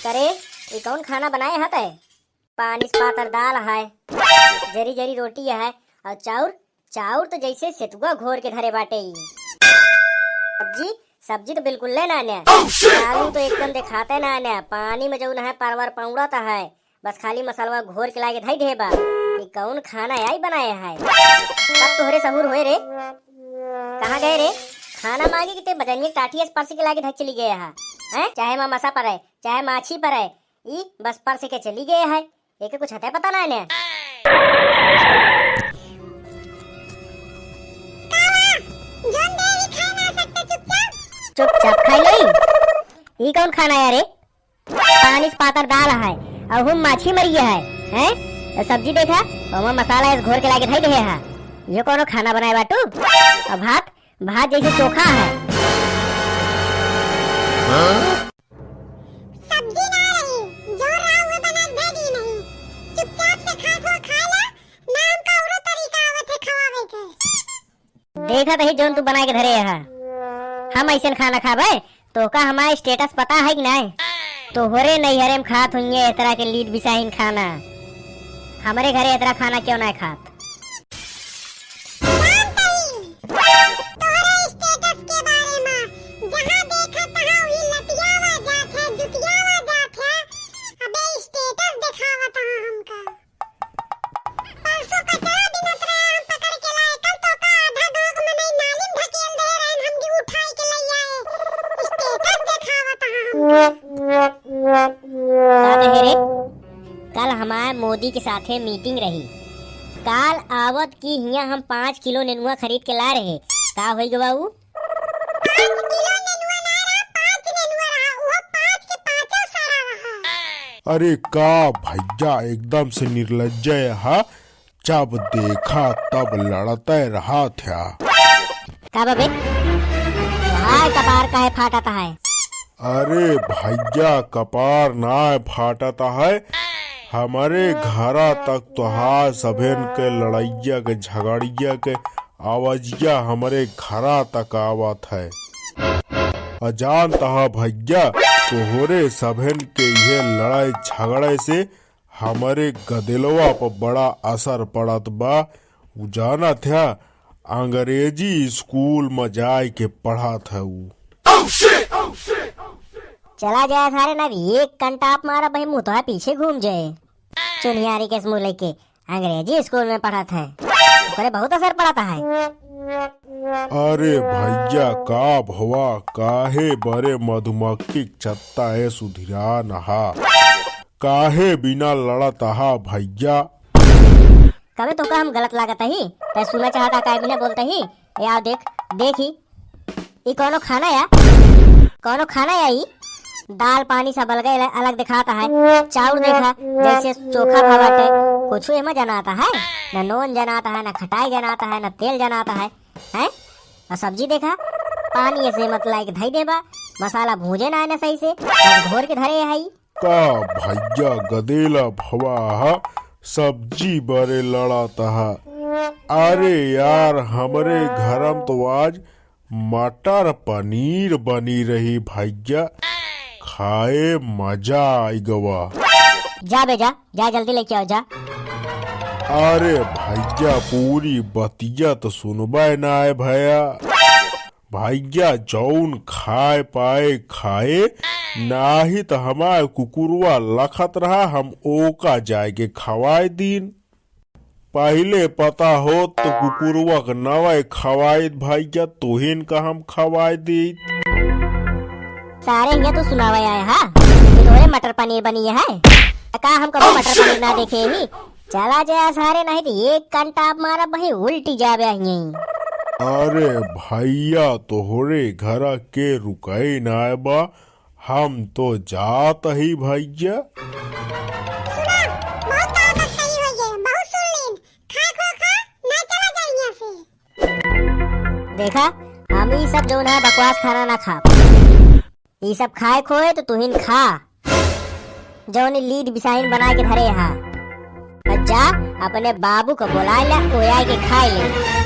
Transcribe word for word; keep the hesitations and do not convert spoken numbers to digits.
करे, ई कौन खाना बनाए हा तै? पानी से पातर दाल है, जरी जरी रोटी है, और चाउर, चाउर तो जैसे सेतुआ घोर के धरे बाटे ई। सब्जी, सब्जी तो बिल्कुल ले ना आने। आलू तो एकदम देखाते ना आने। पानी में जौन है परवर पौड़त है, बस खाली मसालवा घोर के लाके धई दे बा। ई कौन खाना आई बनाए है? तब तोहरे सहूर होए रे। कहाँ गए रे? खाना मांगे कि ते बजनिया टाटी स्पर्श के लाके धई चली गए है? हैं? चाहे माँ मसा पड़े, चाहे माछी पड़े, ई बस परस के चली गए है, एके कुछ हते पता ना है ने। काला, जौन दे ही खाए ना सकते, चुपचाप। चुपचाप खाई लो। ई कौन खाना है रे? पानी से पातर दाल है, और हम माछी मरी है, हैं? तो सब्जी देखा, ओमा मसाला ऐस घोर के लाके धई दे है। ये कौनो खाना बनाए बाटू? और भात, भात जैसे चोखा है। सब्जी ना रही, जो रहा उहे बना के दे दी नहीं। चुपचाप से खात हुआ खा ला, ना हमका औरो तरीका आवत है खवावे के। देखत ही जौन तू बना के धरे है, हम ऐसन खाना खाबे? तोहका हमार status पता है कि नाय? तोहरे नैहरे में खात हुइये एतरा के लीद बिसाहिन खाना, हमरे घरे एतरा खाना क्यों ना खात? शांत रही। तोहरे status के बारे में, जहाँ देखा तहाँ वही लतियावा जात है, जुतियावा जात है। अबे status देखावत है हमका। परसों कचरा बिनत रहे, हम पकड़ के लाए, कल तो का आधा गाँव में नहीं नाली में ढकेल दे रहे, हम भी उठाए के ले आए। Status देखावत है हमका। का कहे रे? कल हमार मोदी के साथे meeting रही। काल आवत की हियाँ हम पाँच किलो नेनुआ खरीद के ला रहे। का होई गवा ऊ? पाँच किलो नेनुआ ना रहा, पाँच नेनुआ रहा, उहो पाँच के पाँचों सारा रहा। अरे का भैया एकदम से निर्लज्जय हा, जब देखा तब लड़ते रहा था। का बा बे? तोहार कपार काहे फाटत है? अरे भैया, कपार नाय फाटत है, हमरे घरा तक तोहार सभेन के लड़ैया के, झगड़िया के आवाजिया हमरे घरा तक आवत है। आ जानत हा भैया, तोहरे सभेन के इहे लड़ाई झगड़े से हमरे गदेलवा पर बड़ा असर पड़त बा। उ जानत ह, अंग्रेजी स्कूल म जाए के पढ़त ह उ। चला जाए सारे, ना एक कंटाप मारा भाई, मुँह तो है पीछे घूम जाए। चुनियारी के मुँह लेके अंग्रेजी स्कूल में पढ़त है, ओकरे बहुत असर पड़त है। अरे भैया, का भवा, काहे बरे मधुमक्खी के छत्ता है सुधिरान हा? काहे बिना लड़त हा भैया? कबे तोका हम गलत लागत ही? तै सुना चाहता काहे बिना बोलत ही? ए, आओ देख, देख ही। ई कौनो खाना या? कौनो खाना या ई? दाल पानी सब अलगे अलग, अलग दिखाता है। चाउर देखा, जैसे चोखा भा बाटे, कुछ एमा जनाता है, न नून जनाता है, न खटाई जनाता है, न तेल जनाता है, हैं? और सब्जी देखा, पानी ऐसे मत लाइके धई देबा, मसाला भूंजे ना है ना सही से, बस घोर के धरे है ई। का भैया गदेला भवा हा, सब्जी बरे लड़त हा। अरे यार, हमरे घरम तो आज मटर पनीर बनी रही भैया, खाए मजा आई गवा। जा बे जा, जा जल्दी लेके आओ जा। अरे भैया, पूरी बतिया तो सुनबे ना है भैया। भैया जौन खाए पाए खाए, नाही त हमार कुकुरवा लखत रहा, हम ओका जाए के खवाए दीन। पहिले पता होत तो कुकुरवा के नवाए खवाइत भैया, तोहिन का हम खवाए दीत। सारे हियाँ तो सुनावे आए हा कि तोरे मटर पनीर बनी है। का हम कबो मटर पनीर ना देखे ही? चला जाए सारे, नहीं तो एक कंटाप मारा बही उल्टी जाबे हियाँ। अरे भैया, तोहरे घरा के रुकाई ना बा, हम तो जात ही भैया। सुना, बहुत ताकत सही होइए, बहुत सुन लीन। खा खो खा, ना चला जा यहाँ से। देखा, हम ई सब जौन है बकवास खाना ना खा। ई सब खाए खोए तो तुहिन खा, जौन लीद बिसाइन बना के धरे हा। और जा अपने बाबू को बुलाए ले, ओया के खाए ले।